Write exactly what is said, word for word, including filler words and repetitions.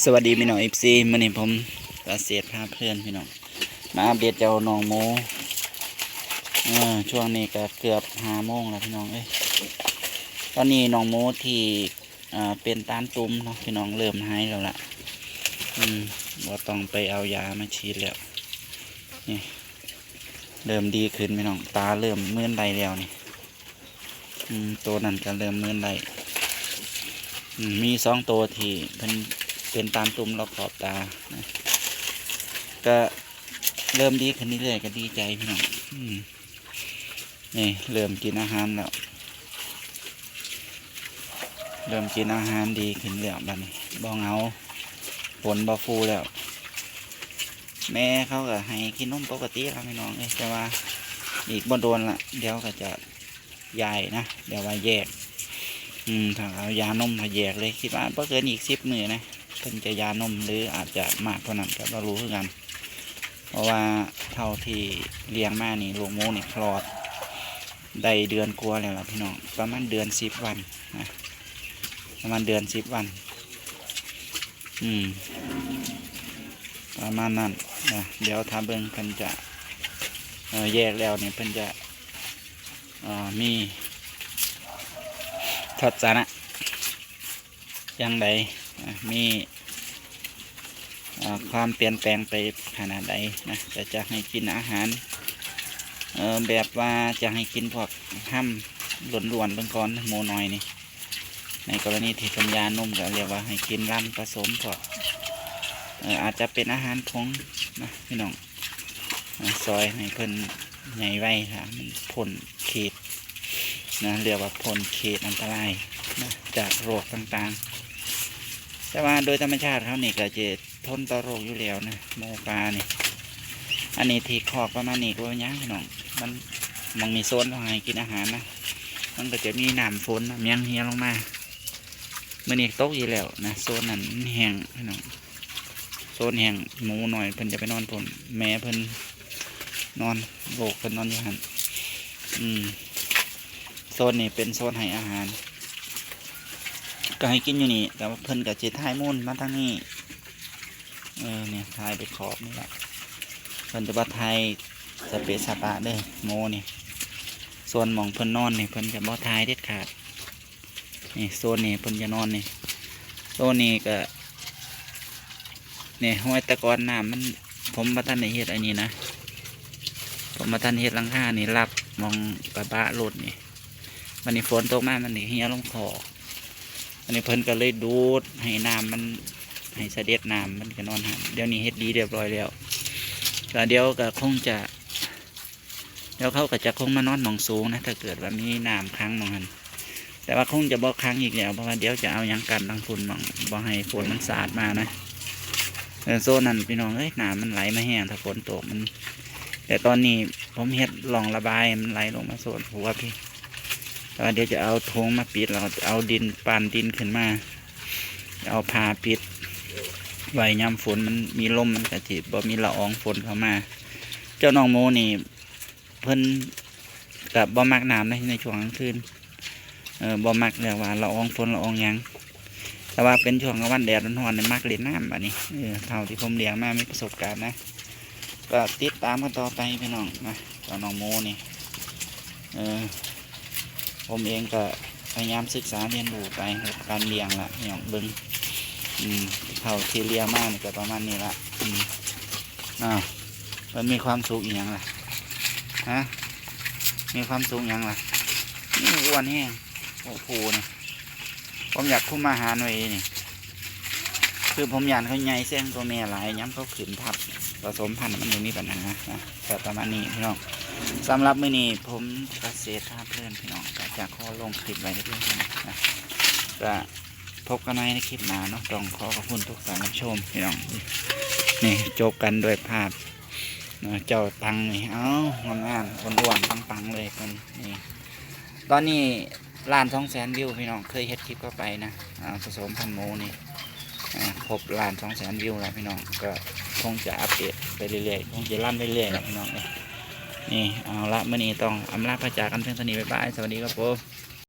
สวัสดีพี่น้อง เอฟซี มื้อนี้ผมเกษตรพาเพื่อนพี่น้อง มาอัปเดตเจ้าน้องหมู เออ ช่วงนี้ก็เกือบห้าโมงแล้วพี่น้องเอ้ย ตอนนี้น้องหมูที่ อ่า เป็นตานตุ่มเนาะพี่น้อง เริ่มหายแล้วล่ะ อืม บ่ต้องไปเอายามาฉีดแล้ว นี่ เริ่มดีขึ้นพี่น้อง ตาเริ่มเมินได้แล้วนี่ อืม ตัวนั้นก็เริ่มเมินได้ อืม มีสองตัวที่เพิ่นเป็นตานตุ่มรอบขอบตานะ ก็เริ่มดีขึ้นเรื่อยๆ ก็ดีใจพี่น้อง อืม นี่เริ่มกินอาหารแล้ว เริ่มกินอาหารดีขึ้นแล้วบัดนี้ บ่เหงา ขนบ่ฟูแล้ว แม่เขาก็ให้กินนมปกติแล้วพี่น้องเอ้ย แต่ว่าอีกบ่โดนละ เดี๋ยวก็จะย้ายนะ เดี๋ยวว่าแยก อืม ถ้าเอายานมมาแยกเลย คิดว่าบ่เกินอีกสิบมื้อนะ เพิ่นจะยานม หรืออาจจะมากกว่านั้นก็บ่รู้คือกัน เพราะว่าเท่าที่เลี้ยงมานี่ ลูกหมูนี่คลอด ได้เดือนกว่าแล้วล่ะพี่น้อง ประมาณเดือนสิบวันนะ ประมาณเดือนสิบวัน อืม ประมาณนั้นนะ เดี๋ยวถ้าเบิ่งเพิ่นจะ เอ่อ แยกแล้วนี่เพิ่นจะ เอ่อ มีทัศนะอย่างใด อ่ะ มี อ่า ความเปลี่ยนแปลงไปขนาดใดนะ จะ จะให้กินอาหาร เอ่อ แบบว่าจะให้กินพวกห้ำล้วนๆ เบิ่งก่อนนะ หมูน้อยนี่ ในกรณีที่เพิ่นยานมก็เรียกว่าให้กินรำผสมพวก เอ่อ อาจจะเป็นอาหารผงนะพี่น้อง อ่า ซอยให้เพิ่นใหญ่ไว ถ้ามันพ้นเขตนะ เรียกว่าพ้นเขตอันตรายนะ จากโรคต่างๆ แต่ว่าโดยธรรมชาติเขานี่ก็จะทนต่อโรคอยู่แล้วนะ หมูป่านี่ อันนี้ที่คอกประมาณนี้ก็บ่เป็นหยังพี่น้อง มัน มันมีโซนให้กินอาหารนะ มันก็จะมีน้ำฝนน้ำหยังเหียลงมา มื้อนี้ตกอีกแล้วนะ โซนนั้นมันแห้งพี่น้อง โซนแห้ง หมูน้อยเพิ่นจะไปนอนพุ้น แม่เพิ่นนอน ลูกเพิ่นนอนอยู่หั่น อืม โซนนี้เป็นโซนให้อาหาร ก็ให้กินอยู่นี่ แต่ว่าเพิ่นก็สิถ่ายมูลมาทางนี้ เออ เนี่ย ถ่ายไปขอบนี่ล่ะ เพิ่นจะบ่ถ่ายสเปะสปะเด้อ หมูนี่ ส่วนหม่องเพิ่นนอนนี่ เพิ่นจะบ่ถ่ายเด็ดขาด นี่ โซนนี้เพิ่นจะนอนนี่ โซนนี้ก็ นี่ ห้วยตะกอนน้ำมัน ผมบ่ทันได้เฮ็ดอันนี้นะ ผมบ่ทันเฮ็ดหลังคานี่ รับหม่องกระบะรถนี่ บัดนี้ฝนตกมามันนี่เหียลงคอก อันนี้เพิ่นก็เลยดูดให้น้ำมัน ให้เสด็จน้ำมันก็นอนหั่น เดี๋ยวนี้เฮ็ดดีเรียบร้อยแล้ว ก็เดี๋ยวก็คงจะ เดี๋ยวเขาก็จะคงมานอนหม่องสูงนะ ถ้าเกิดว่ามีน้ำขังหม่องหั่น แต่ว่าคงจะบ่ขังอีกแล้ว เพราะว่าเดี๋ยวจะเอาหยังกั้นทางพุ้นหม่อง บ่ให้ฝนมันสาดมานะ เออ โซนนั้นพี่น้องเอ้ย น้ำมันไหลมาแฮง ถ้าฝนตกมัน แต่ตอนนี้ผมเฮ็ดร่องระบาย มันไหลลงมาโซนหัวพี้ แต่ว่าเดี๋ยวจะเอาโถงมาปิด แล้วก็เอาดิน ปานดินขึ้นมา เอาผ้าปิดไว้ ยามฝนมันมีลม มันก็สิบ่มีละอองฝนเข้ามา เจ้าน้องหมูนี่ เพิ่นก็บ่มักน้ำใน ในช่วงกลางคืน เออ บ่มักเรื่องว่าละอองฝนละอองหยัง แต่ว่าเป็นช่วงกลางวันแดดร้อนๆนี่มักเล่นน้ำบัดนี้ เออ เท่าที่ผมเลี้ยงมามีประสบการณ์นะ ก็ติดตามกันต่อไปพี่น้องนะ เจ้าน้องหมูนี่ เออ ผมเองก็พยายามศึกษาเรียนรู้ไปกับการเลี้ยงล่ะพี่น้อง เบิ่ง อืม เท่าที่เลี้ยงมานี่ก็ประมาณนี้ล่ะ อืม อ้าว มันมีความสุขอีหยังล่ะ ฮะ มีความสุขหยังล่ะ นี่อ้วนแฮง โอ้โห นี่ ผมอยากคุมอาหารไว้นี่ คือผมย้านเขาใหญ่แซงตัวแม่หลาย ยามเขาขึ้นทับ ผสมพันธุ์มันจะมีปัญหานะ ก็ประมาณนี้พี่น้อง สำหรับมื้อนี้ผมเกษตรพาเพื่อนพี่น้อง ก็จะขอลงคลิปไว้เพียงเท่านี้นะ ก็พบกันใหม่ในคลิปหน้าเนาะ ต้องขอขอบคุณทุกท่านรับชมพี่น้อง นี่จบกันด้วยภาพ เนาะ เจ้าตังนี่ เอ้า งามๆ อ้วนๆ ปังๆ เลยเพิ่น นี่ ตอนนี้ล้านสองแสนวิวพี่น้อง เคยเฮ็ดคลิปเข้าไปนะ อ่า ผสมพันธุ์หมูนี่ อ่า ครบล้านสองแสนวิวแล้วพี่น้อง ก็คงจะอัปเดตไปเรื่อยๆ คงจะรันเรื่อยๆแหละพี่น้องเอ้ย นี่ เอาละ มื้อนี้ต้องอำลาพระจากกันเพียงเท่านี้ บ๊ายบาย สวัสดีครับผม